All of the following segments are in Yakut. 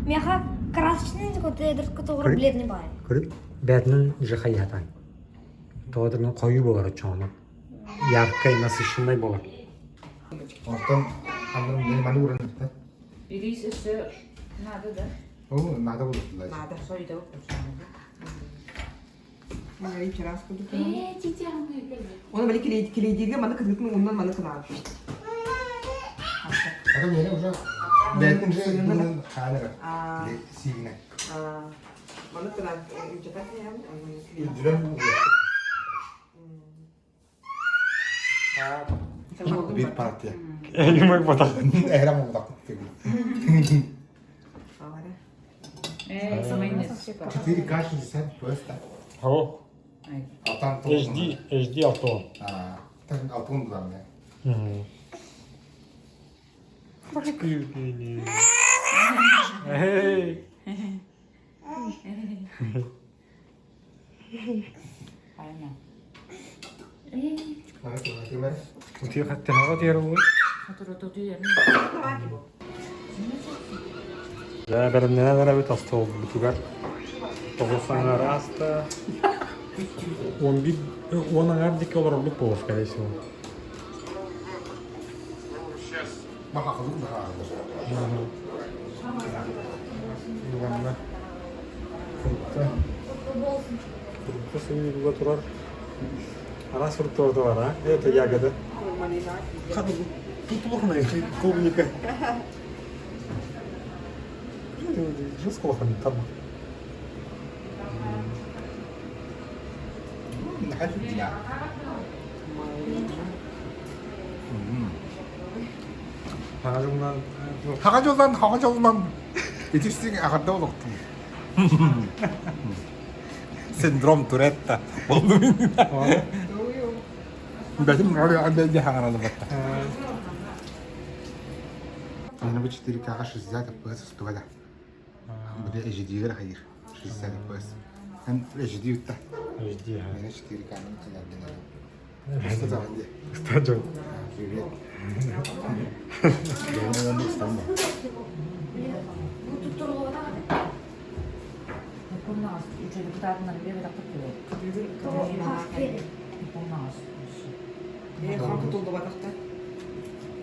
Миэхэ красочный который бледный баай. Көрүп, бээтинэн уже хайыһатан. Тоҕо хойуу буолар оччоҕуна. Яркай, насыщенный буолар. Оттон аннын маны уран иртэ. Ирис өссө надо да? Ол надо булдулар. Надо, сойда Маҥнай чараас курдук Оны били килейдииргэ маны кытыытын ууннан маны кынаан. Ата миэнэ уже бээтин же хаанара сиигинэ. Маны кынаан үчэтэ Үрдүнэн Бир партия. Эймак батах. Эһрам олдак. 4К 60 FPS да. О. Алтан HD, HD алтон. А, так алтон булам да. Эй. Дьэ, бэлэмнэнэн эрэбит остуолбутугар тоҕус аҥаар ааста. 11, 10 аҥаар диэки олорорбут буолуо, скорее всего. Манна фрукта фрукта сыыйылла турар. Араас фрукталар бар, а? Это ягода. Тут плохо, клубника. Жестко там. Хаҥа дьолунан Хаҥа дьолунан, хаҥа дьолунан итирсиҥ аҕарда олохтум. Синдром Туретта болдум. Бэтим роль хаҥаралы батта. Мене 4К 60 FPS устубада. Били HD-гэр хайыр 60 FPS. Эн HD утта. HD ha. Мене 4К-ны алардын. Что там где? Стадион. Привет. Я не стану.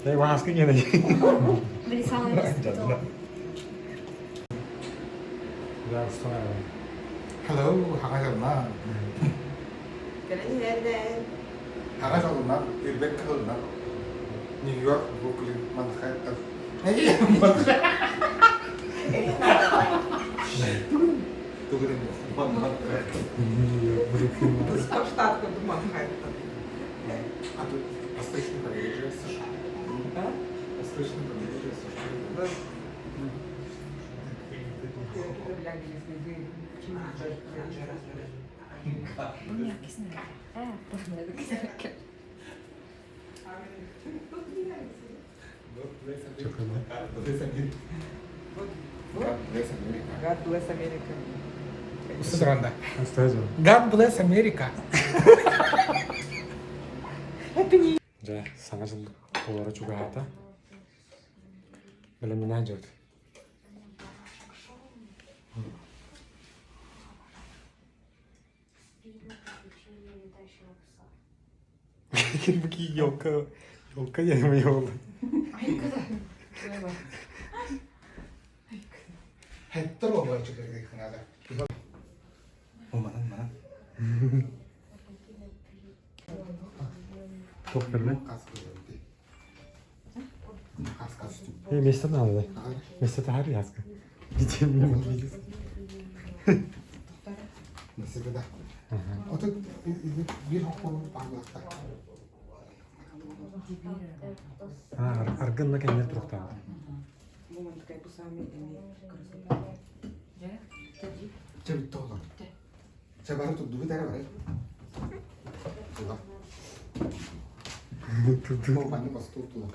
Эй, маска не Били самый Да, вставай. Hello, хаҥа Хаҥа дьолунан, ирбэт кыһылынан, Нью-Йорк, Бруклин, Манхэттен. Нью-Йорк, Бруклин. Штат курдук Манхэттен. А тут восточное побережье США. А? Восточное побережье США. God bless America. God bless America. Устудуранда. Стадион. God bless America. Дьэ, саҥа дьыл буолара чугаһаата. Бэлэмнэнэн дьиэбит. Бу елка, елка я ему Хеттер оҕо чүгэргэ надо. Манан манан. Туох бэрмэ? Хас Хас хас. Э, место надо. Место тахар яска. Где мне видеть? Насыгада. Ото бир хоккор баалаахта. А, аргынна кэннер туруктаах. Чэ бүтті олор. Чэ бары турдубут эрэ бары. Тула. Ол маннык остуол тула.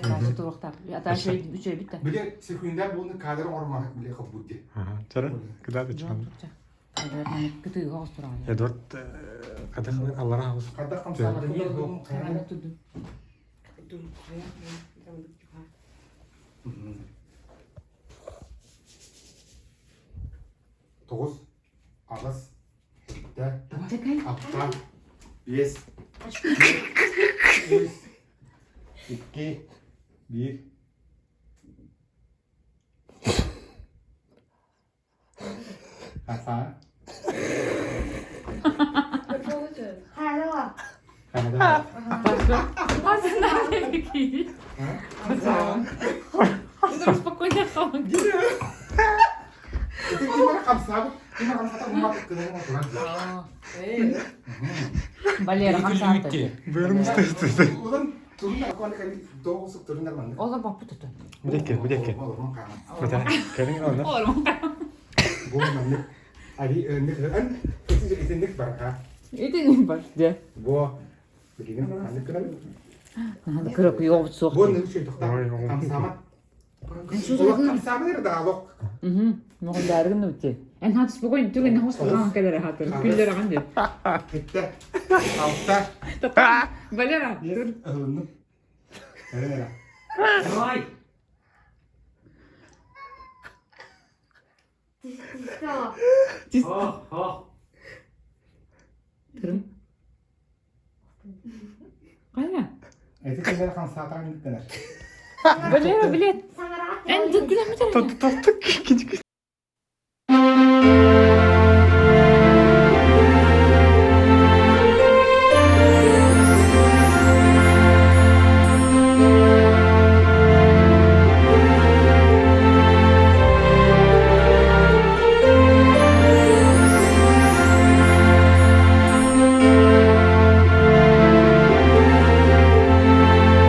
Атаачы туруохтаах. Атаачы үчүгэйбит да. Били секундер буолны кадр оҥорма били хоббут ди. Чара, куда ты чан? Кытыыга оҕустураҕын. Эдуард кадаханы аллара хаус. Хайдах хамсаабат Тудун. Тоҕус, аҕыс, сэттэ, алта, биэс, үс, икки, биир. Хаса. Хайа. Канада. Спокойно хаалан. Ити ким эрэ хамсаабыт, ким эрэ хамсаата уммат кынаһын отуран. Валера хамсаата. Улан турун акуан кали доосук турун нормально. Олор баппыт отон. Бүдекке, бүдекке. Олорон хааман. Мата, кэлин онно. Олор Бу маннык ари өнник эн ити итинник барха. Итин бар дьэ. Бу билигин маннык кынабыт. Наһаа кыра куйоҕут суох. Бу нын шүй тохта. Ой, оҕом. Хамсаамат. Олох хамсаамат эрэ даалок. Моҕоллаарыгын ути. Эн хаат спокойно түгэн хос хаан кэлэр хаатыр. Күллэр аҕан диэн. Хетте. Алта. Валера. Ылынным. Эрэ эрэ. Давай! Ты Ох, ох. Тырым. Хайа. Эти кимдер хамсаатаан диттенер. Валера, билет. Саҥараат. Эн күлэммит Тот, тот, кичик.